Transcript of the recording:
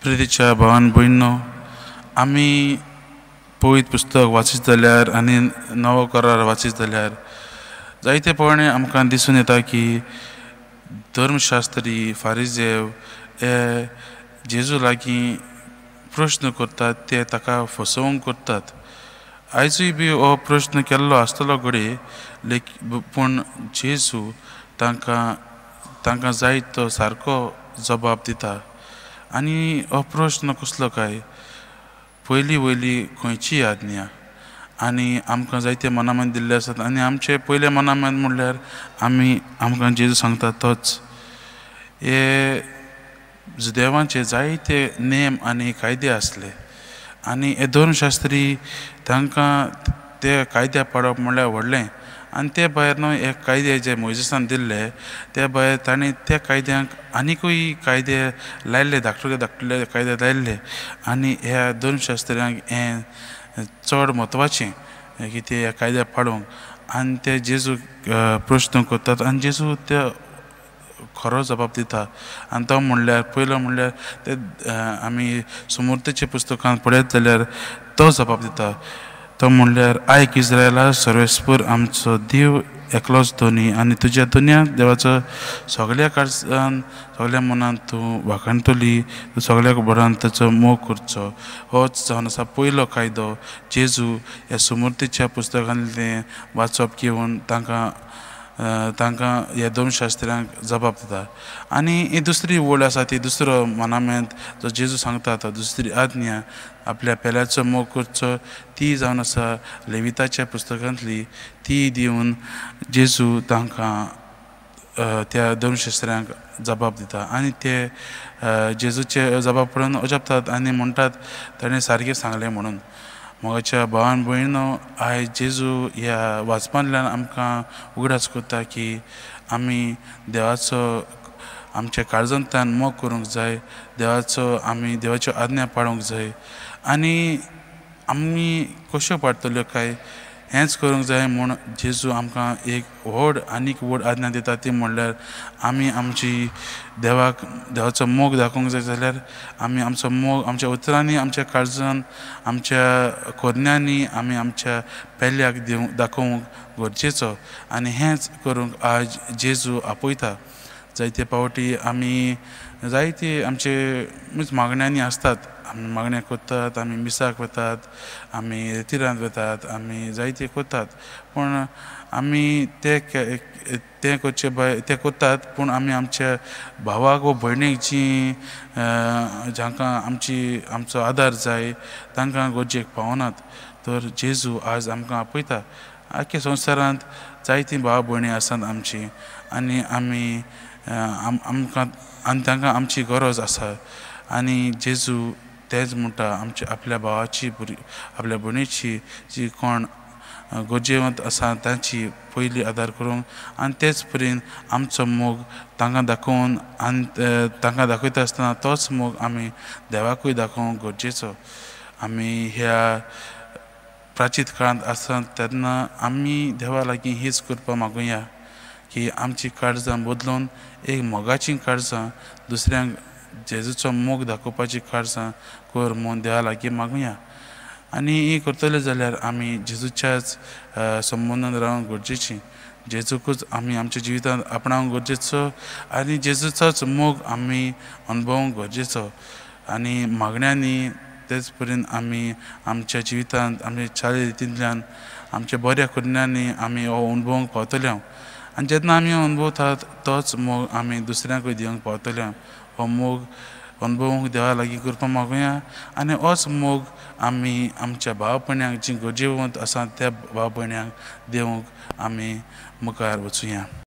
प्रितीच्या भावान भयणो, आमी पवित्र पुस्तक वाचीत जाल्यार आनी नवो करार वाचीत जाल्यार जायते प्रमाणे आमकां दिसून येता की धर्मशास्त्री फारिजेव हे जेजू लागीं प्रश्न करतात, ते ताका फसोवंक करतात। आयजूय बी हो प्रश्न केल्लो आसतलो घडये, पूण जेजू तांकां तांकां जाय तो सारको जबाब दिता। आनी हो प्रश्न कसलो काय, पयली वयली खंयची आज्ञा? आनी आमकां जायते मनामन दिल्ले आसात आनी आमचे पयले मनामन म्हणल्यार आमी आमकां जेजू सांगता तोच। हे जुदेवांचे जायते नेम आनी कायदे आसले आनी हे धर्मशास्त्री तांकां ते कायदे पाळप म्हणल्यार व्हडलें। आनी ते भायर न्हू हे कायदे जे मोयजेसान दिल्ले ते भायर तांणी त्या कायद्यांक आनिकूय कायदे लायल्ले, धाकटुले धाकटुले कायदे लायल्ले। आनी ह्या धर्मशास्त्र्यांक हें चड म्हत्वाचें की ते ह्या कायद्या पाळूंक। आनी ते जेजू प्रश्न करतात आनी जेजू ते खरो जबाब दिता। आनी तो म्हणल्यार पयलो म्हणल्यार ते आमी सुमूर्तेच्या पुस्तकांत पळयत जाल्यार तो जबाब दिता, तो म्हणल्यार आयक इस्रायला, सर्वेस्पर आमचो देव एकलोच धनी आनी तुज्या दुनिया देवाचो सगळ्या काळजान सगळ्या मनान तूं वाखाणटली, तूं सगळ्या बरान ताचो मोग करचो। होच जावन आसा पयलो कायदो जेजू ह्या सुमूर्तीच्या पुस्तकांतलें वाचप घेवन तांकां तांकां ह्या धर्मशास्त्र्यांक जबाब दिता। आनी ही दुसरी वळ आसा ती दुसरो मनामेंत जो जेजू सांगता तो दुसरी आज्ञा आपल्या पेल्याचो मोग करचो, ती जावन आसा लेविताच्या पुस्तकांतली, ती दिवन जेजू तांकां त्या धर्मशास्त्र्यांक जबाब दिता। आनी ते जेजूचे जबाब पळोवन अजापतात आनी म्हणटात ताणें सारकें सांगलें म्हणून। म्हज्या भावान भयणो, आयज जेजू ह्या वाचपांतल्यान आमकां उगडास करता की आमी देवाचो आमच्या काळजांतल्यान मोग करूंक जाय, देवाचो आमी देवाच्यो आज्ञा पाळूंक जाय। आनी आमी कश्यो पाळटल्यो काय हेंच करूंक जाय म्हूण जेजू आमकां एक व्हड आनीक व्हड आज्ञा दिता, ती म्हणल्यार आमी आमची देवाक देवाचो मोग दाखोवंक जाय जाल्यार आमी आमचो मोग आमच्या उतरांनी, आमच्या काळजान, आमच्या कोरण्यांनी आमी आमच्या पेल्याक दिवंक दाखोवंक गरजेचो। आनी हेंच करूंक आज जेजू आपयता। जायते पावटी आमी जायते आमचे मागण्यांनी आसतात, आमी मागण्या करतात, आमी मिसाक वतात, आमी रेतिरांत वतात, आमी जायते करतात, पूण आमी ते ते करचे भायर ते करतात, पूण आमी आमच्या भावाक वा भयणीक जी जांकां आमची आमचो आदार जाय तांकां गरजेक पावनात। तर जेजू आज आमकां आपयता। आख्या संवसारांत जायतीं भाव भयणी आसात आमची आनी आमी आमकां आनी तांकां आमची गरज आसा। आनी जेजू तेंच म्हणटा आमच्या आपल्या भावाची आपल्या भयणीची जी कोण गरजेवंत आसा तांची पयली आदार करूंक आनी तेच परीन आमचो मोग तांकां दाखोवन आनी तांकां दाखयता आसतना तोच मोग आमी देवाकूय दाखोवंक गरजेचो। आमी ह्या प्राचीत काळांत आसा तेन्ना आमी देवा लागीं हीच कृपा मागुया की आमची काळजां बदलून एक मोगाचीं काळजां, दुसऱ्यांक जेजूचो मोग दाखोवपाची काळजां कर म्हूण देवा लागीं मागुया। आनी ही करतले जाल्यार आमी जेजूच्याच संबंदान रावंक गरजेची, जेजूकूच आमी आमच्या जिवितांत आपणावंक गरजेचो आनी जेजूचोच मोग आमी अणभवूंक गरजेचो। आनी मागण्यांनी तेच परीन आमी आमच्या जिवितांत आमच्या चाली रितींतल्यान आमच्या बऱ्या करण्यांनी आमी हो अणभवूंक पावतले। आनी जेन्ना आमी अणभवतात तोच मोग आमी दुसऱ्यांकूय दिवंक पावतले। हो मोग अणभवूंक देवा लागीं कृपा मागुया आनी होच मोग आमी आमच्या भाव भयण्यांक जी गरजेवंत आसा त्या भाव भयण्यांक दिवंक आमी मुखार वचुया।